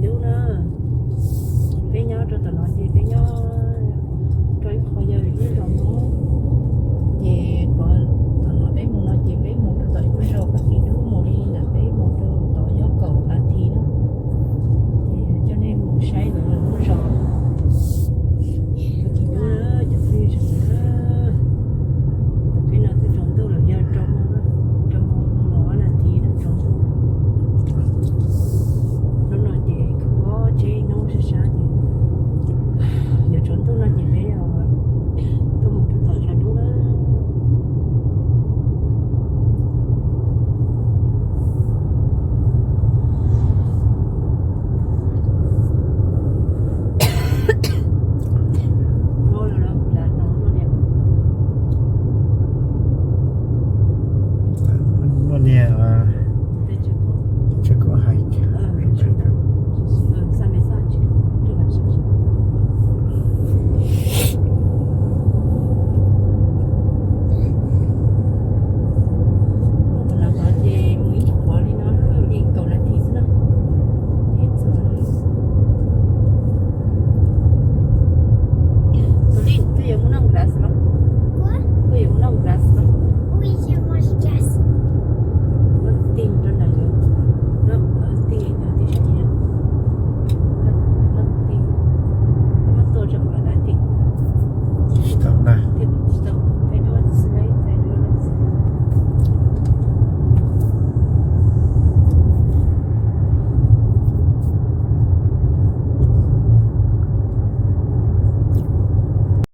Dub na, peb nyob rau tom no ces peb nyob rau ib qho yog ib zos Hmoob, ces qhov tom no peb mus no ces peb mus rau tom ib lub zos Fab Kis Dub, mus li ntawm peb mus rau tom yog kaum nas this na, ces coj nej mus saib lawv lub zos Fab Kis Dub na, cov phooj ywg sawv daws. Peb no twb tsaus ntuj lawm, yog rau, rau moos los ob nas this na tsaus ntuj. Hnub no ces kuv ob tsev hnub sab sab ces yuav tsaus ntuj no ces peb tuaj mus rau tom zos Dub na. Muaj niag, tsis kuv hais. Mus tom no ces mus ib nyuag qhov li no, yeej kaum nas this xwb na. Tus Lij, koj yuav mus noj glass los? Koj yuav mus noj glass los? Muab tig rau ntawm, muab tig ntawm tib sab tid, muab tig, muab tua rau qhov ntawd tig. Tsis tau na.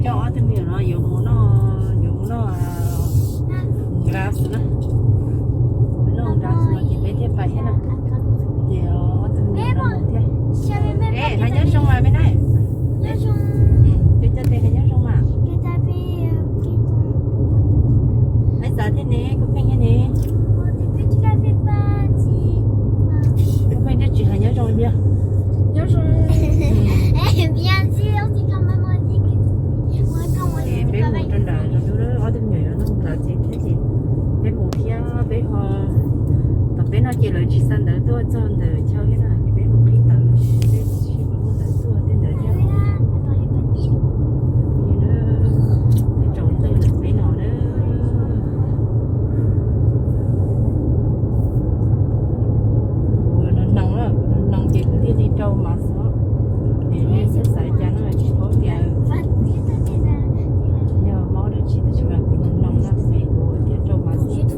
Coj ob tug me nyuam no yuav mus noj, yuav mus noj glass na. Noj glass no ces peb thiaj pais thiab na. Ces ob tug me nyuam no mus thiab. Es hais nyob zoo mas me na. Coj coj tes hais nyob zoo mas. Hais xav thiab ne, kuv pheej thiab ne. Kuv pheej thiaj tsis hais nyob zoo li. Peb mus rau nram zos Dub, ob tug me nyuam yuav noj glass ces thiab ces peb mus thiab peb ho, tom peb no ces lawv tsis xa ntawv tuaj txog ntawm chaw thiab na, ces peb mus qhib tawv, peb tsis muaj ntawv tuaj tej ntawd thiab. Tsaus ntuj lawm peb no na. Kuv no noog na, kuv no noog ces kuv thiaj li rau mas xwb. Es nej txhob xav cas no tsis paub tias yog mob dab tsi tab sis mas kuv no noog na, kuv thiaj rau mas xwb.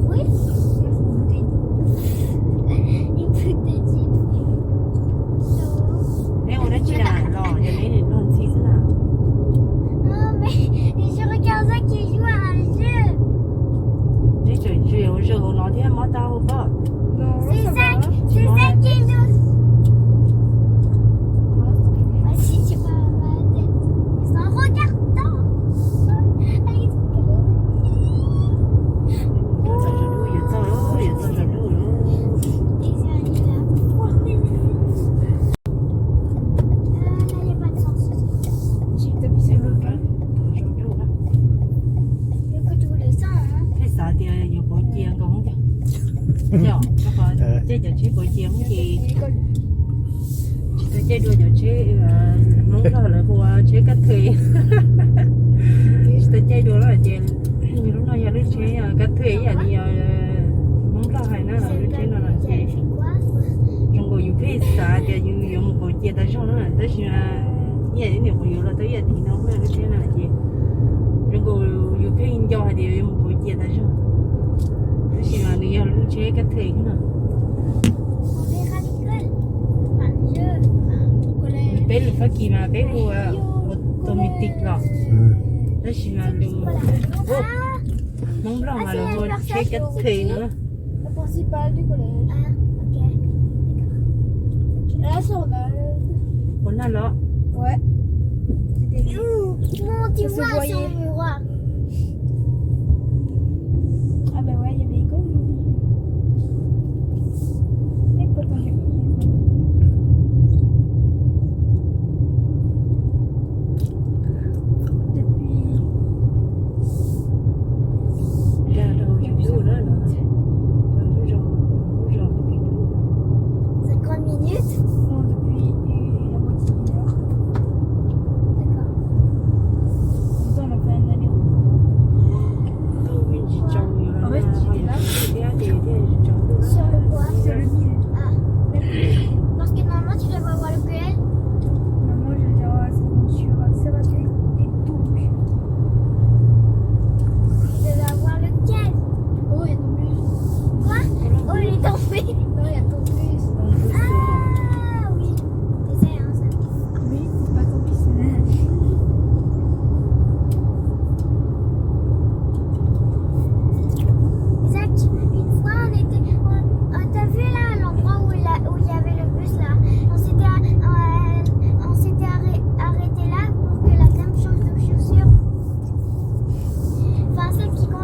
Neb ua dab tsi na los yog neb niam luag ntxhi xwb na? Neb tseem tsis zaws hauv no thiab mob tau koj. Pheej xav tias yuav pauv cia nkaus, caij cov tsheb pauv cia ces tsis tau caij dua cov tsheb Hmoob Nplog lawv hu ua tsheb kab thej. Tsis tau caij dua lawm ces lub no yog lub tsheb kab thej ib yam li Hmoob Nplog hais na, lub tsheb no no ces zoo nkaus yus pheej xav tias yus yuav mus pauv cia tas zog na, tab sis mas ib yam li niam kuv yuav los tau ib yam li no na, lub tsheb no ces zoo nkaus yus pheej nco hais tias yuav mus pauv cia tas zog, tab sis mas nws yog lub tsheb kab thej xwb na. Peb lus Fab Kis mas peb hu ua automatic los, tab sis mas lus Hmoob Nplog mas lawv hu ua tsheb kab thej no. Ua noj los. Depuis... Cinquante minutes. Non, depuis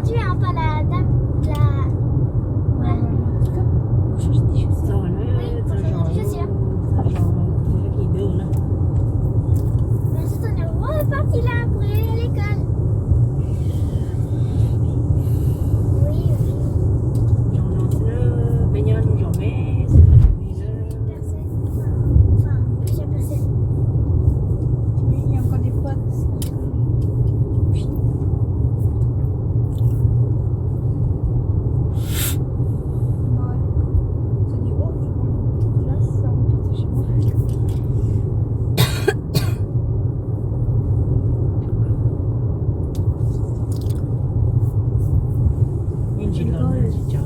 Tu es un peu la dame, la... Voilà. Txog na, txog zos, txog zos, txog zos, txog zos na. Mais surtout, on est reparti là pour y aller à l'école. Oui, oui. Zos no xwb na, peb nyob lub zos me xwb na. Personne, enfin, enfin, plusieurs personnes. Oui, il y a encore des potes. Ouais. Ça dit, oh, je vois une petite glace, ça remonte chez moi. Yeej tsis los, tsis tso.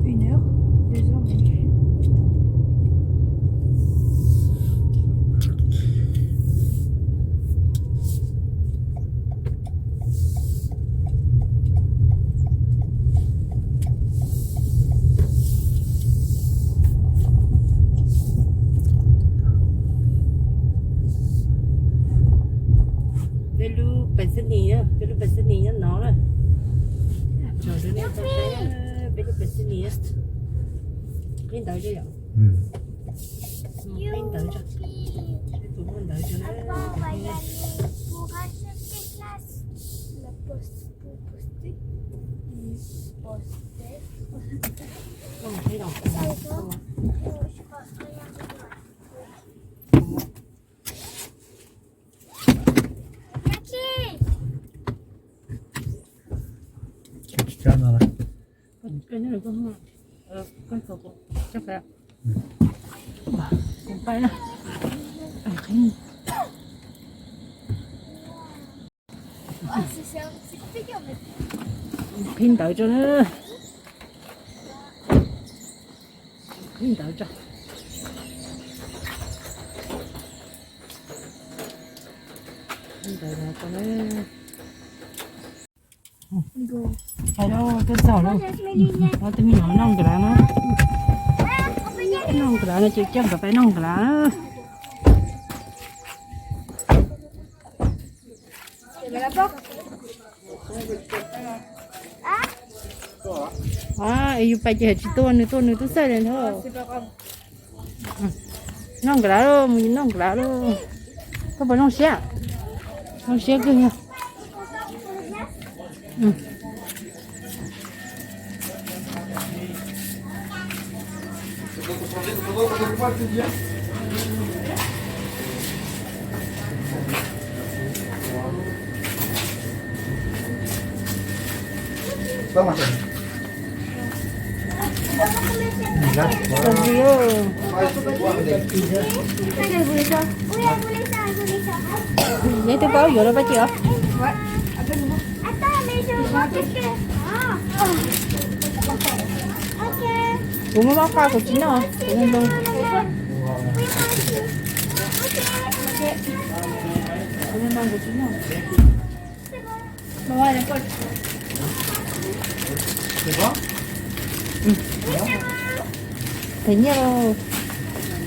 Une heure, deux heures même. Peb lub pes xib nis, peb lub pes xib nis nyob no na. Tso rau nej tau saib, peb lub pes xib nis. Qhib ntawv tso yom. Qhib ntawv tso. Peb tus muaj ntawv tso na. Qhib ntawv tso na. Qhib ntawv tso. Qhib ntawv tso na. Hais rau koj txog lawm, ob tug me nyuam noj nkawd na. Noj nkawd no ces coj nkawd pais noj nkawd na. Es yus pais ces tsis tuaj, nws tuaj nws tub xawj li ntag. Noj nkawd lawm, mus noj nkawd lawm. Koj puas zoo siab? Zoo siab kawg. Neb twb paub yuav rau pab tsi os? Kuv muab mab qaj kuv tsis noj, kuv zoo zoo. Kuv zoo zoo kuv tsis noj. Them nyiaj,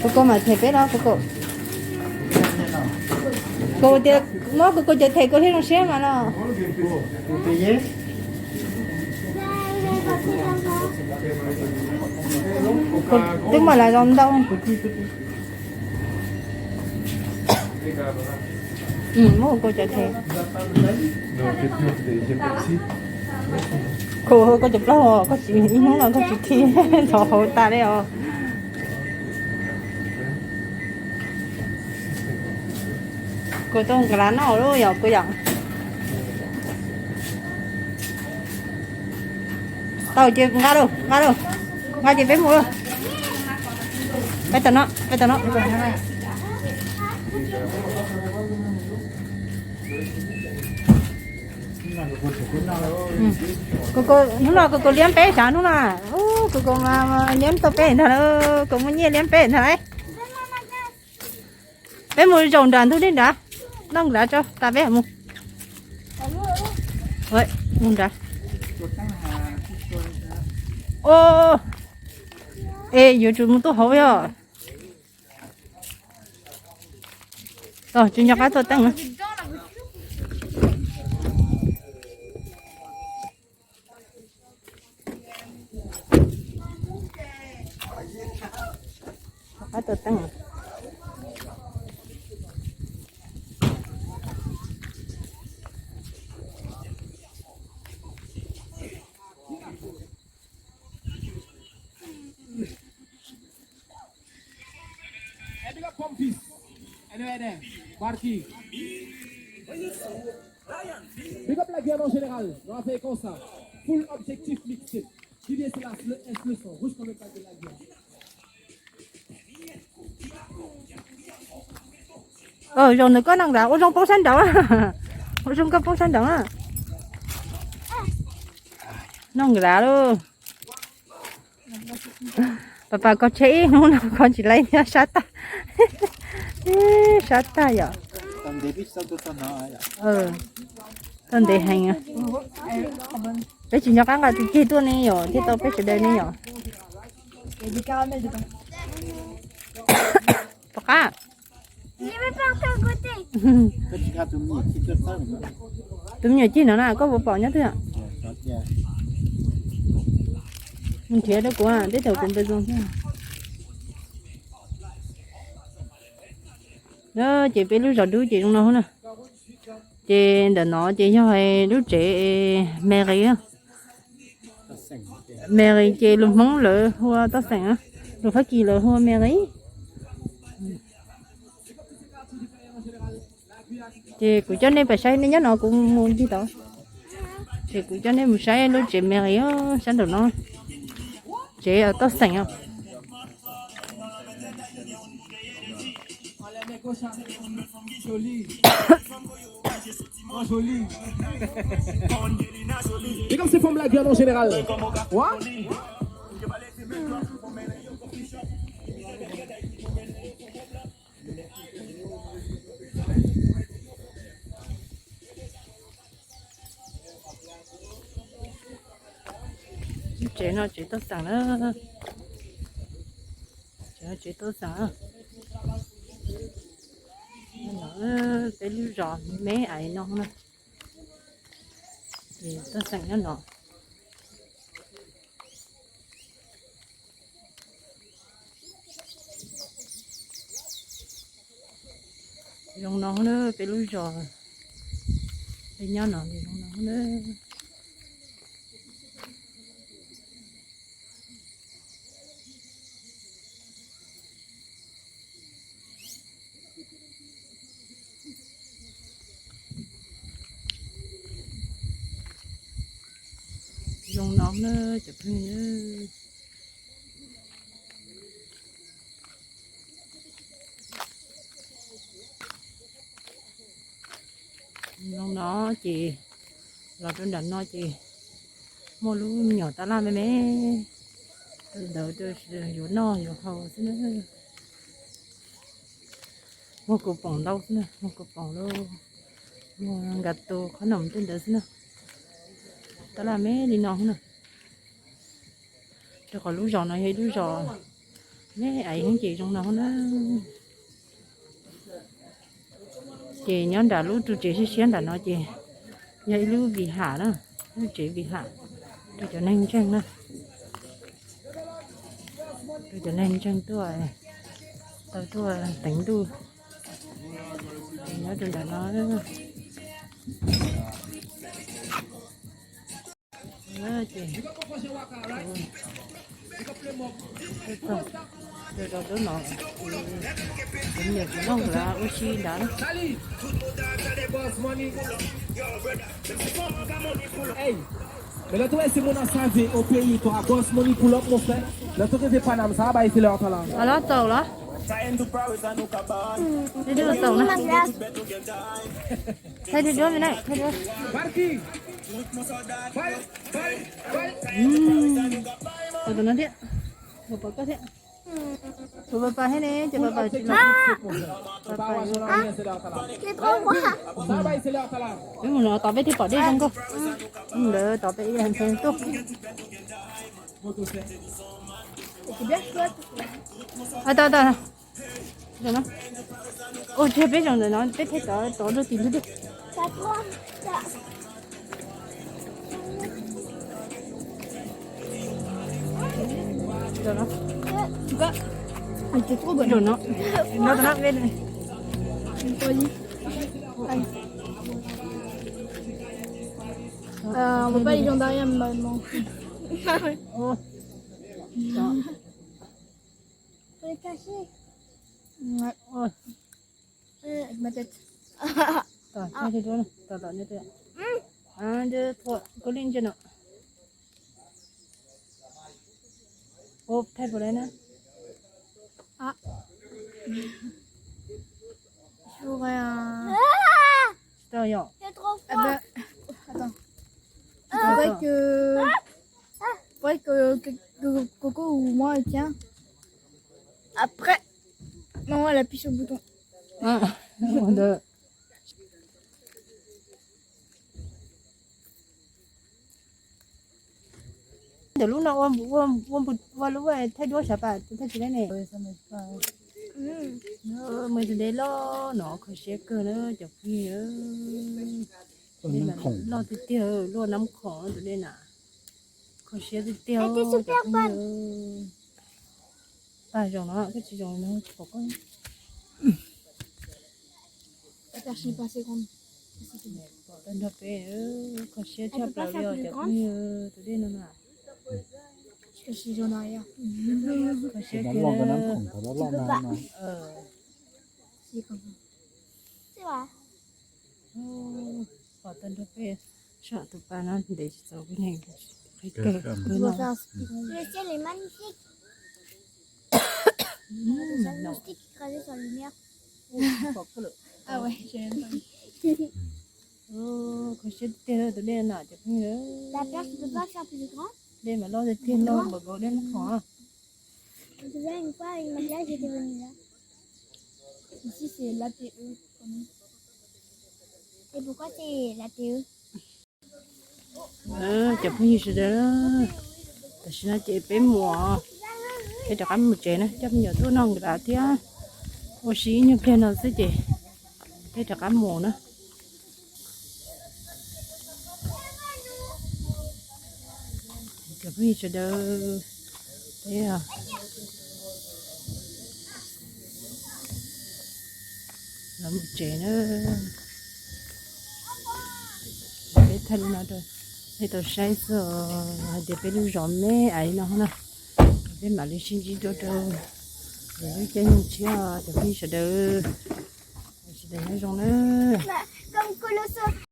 Koko mam them peb no, Koko. Koko tias muab Koko cov them Koko thiaj zoo siab mas no. Twb mam lam zoo ntau. Muab Koko cov them. Koko, koj cov plaub, koj tsis, ib hnub no koj tsis thi, thov hauv tas li os. Kuv tau nqa noj lawm yom, kuv yom. Tau ces nqa lauj, nqa lauj, nqa ces peb mus lauj. Peb tau no, peb tau no. Koko, hnub no Koko liab peb sav hnub no. Koko mas liab tau peb ntag lauj, Koko muaj nyiaj liab peb ntag lauj. Peb mus zaum nram ntug dej nrad, noj nrad tso tas peb mus. Mus nrad. Os, es yuav tsum mus tuaj hauv yog. Tsis nco qab tuaj teeb. Qab tuaj teeb. Big up la Guyane en général, dans la fréquence, full objectif mixtape. Didier Selassie, le S, le son, rouge comme le pack de la Guyane. Zaum ntawd koj noj nrad ua zoo poob sab nraud, ua zoo koj poob sab nraud na. Noj nrad lauj. Pas pas koj tsheb ib hnub no koj tsis laib thiab sab tag. Sab tag yom. Tau ntev heev. Peb tsis nco qab nqa tus ceg tuaj ne yom, thiaj tau peb sawv daws ne yom. Pom qab. Tus me nyuam cig no na, koj puas pom nyob twg? Mus nrhiav rau kuv, teb thaum kuv npawg zoo thiab. Ces peb lub zos dub ces zoo no na. Ces ntawm no ces yog lub tsev mairie. Mairie ces lus Hmoob lawv hu ua toj xeem, lus Fab Kis lawv hu ua mairie. Ces kuv coj nej pais saib, nej nyob no kuv mus ncig tod. Ces kuv coj nej mus saib lub tsev mairie sab nraum no, tsev toj xeem os. Tsev no tsev toj xeem na. Tsev no tsev toj xeem. Peb lub zos me me no na. Ces toj xeem nyob no. Zoo no na, peb lub zos, peb nyob no zoo no na. Zoo no na cov phooj ywg. Zoo no ces los rau nram no ces muaj lub me nyuam tab laj me me, ntawd yuav noj yuav haus xwb na. Muaj kaus poom ntau xwb na, muaj kaus poom lauj, muaj nkas tus qhob noom tej ntawd xwb na. Tab laj me li no na. Rau qhov lub zos no yog ib lub zos me aiv heev ces zoo no na. Ces nyob nram lub ru tsev siab siab nram no ces yog ib lub vim ham na, lub tsev vim ham rau cov neeg ntseeg na, rau cov neeg ntseeg tuaj, tau tuaj teev ntuj nyob rau nram no. Ces rau lub no, kuv niam kuv noj nkawd ua si nrad. Mais là, toi, c'est mon assavé au pays, t'auras boss money pull up, mon frère. Là, toi, t'es pas nam ça, bah, c'est leur talent. Los txaus los? Txaus na. Thaij duab me na, thaij duab. Tus no thiab, tus pom koj thiab. Tus pos pas thiab ne, ces pos pas tsis los. Peb mus no tos peb thiaj pom dej zoo nkauj. Ntawd tos peb ib tuaj. Tau tau. Ua tsaug peb zaum ntawm no peb thaij tov tov rau tim ntug dej. Zaum no, zaum no, no, no, peb Ờ, một bãi trong đó em mệt mỏi. Ôi. Đó. Tôi ca sĩ. Ôi. Ôi, mệt chết. Tỏ, tỏ, tỏ, tỏ, tỏ, tỏ, tỏ. Ừ. À, chứ thôi, có lên trên đó. Ôp, thaij puas dai na? Hais, tsis tau yom? Après, que, que, que, que, que, que, que, que, que, après, maman, elle appuie sur le bouton. Ntawm lub no ua, ua, ua lub thaij duab sav pas thaij tsis dai ne. Mus tus dej loj no kho siab kawg na cov phooj ywg. Dej mas loj tiag tiag, luaj nab khoom tus dej na. Kho siab tiag tiag cov phooj ywg. Paj zoo no, koj tsis zoo no pom koj. Pom tag nrho peb, kho siab tshaj plaws li os cov phooj ywg, tus dej no na. Kho siab kiag. Pom tag nrho peb, saib tus pas no ntev tsis txaus peb neeg qhib kawg. Le ciel est magnifique. Celle-là, le moustique qui crachait sur le mur. Ah ouais, j'ai même pas vu. Kho siab tiag tus dej no cov phooj ywg. La plage, tu peux pas faire plus grand? Dej mas loj tiag tiag, loj npaum nkaus dej nab khoom. On se souvient une fois avec ma classe, j'étais venue là. Ici, c'est l'A T E pour nous. Et pourquoi c'est l'A T E? Cov phooj ywg sawv daws, tam sim no ces peb mus, peb rov qab mus tsev na, coj me nyuam tuaj noj nkrav thiab ua si ib nyuag pliag no xwb ces peb rov qab mus na. Cov phooj ywg sawv daws, peb los mus tsev na. Peb thaij li no rau nej tau saib xwb hais tias peb lub zos me ais li no na. Peb mam li sib ntsib dua rau lwm lub caij nyoog tshiab cov phooj ywg sawv daws. Sawv daws nyob zoo nawb.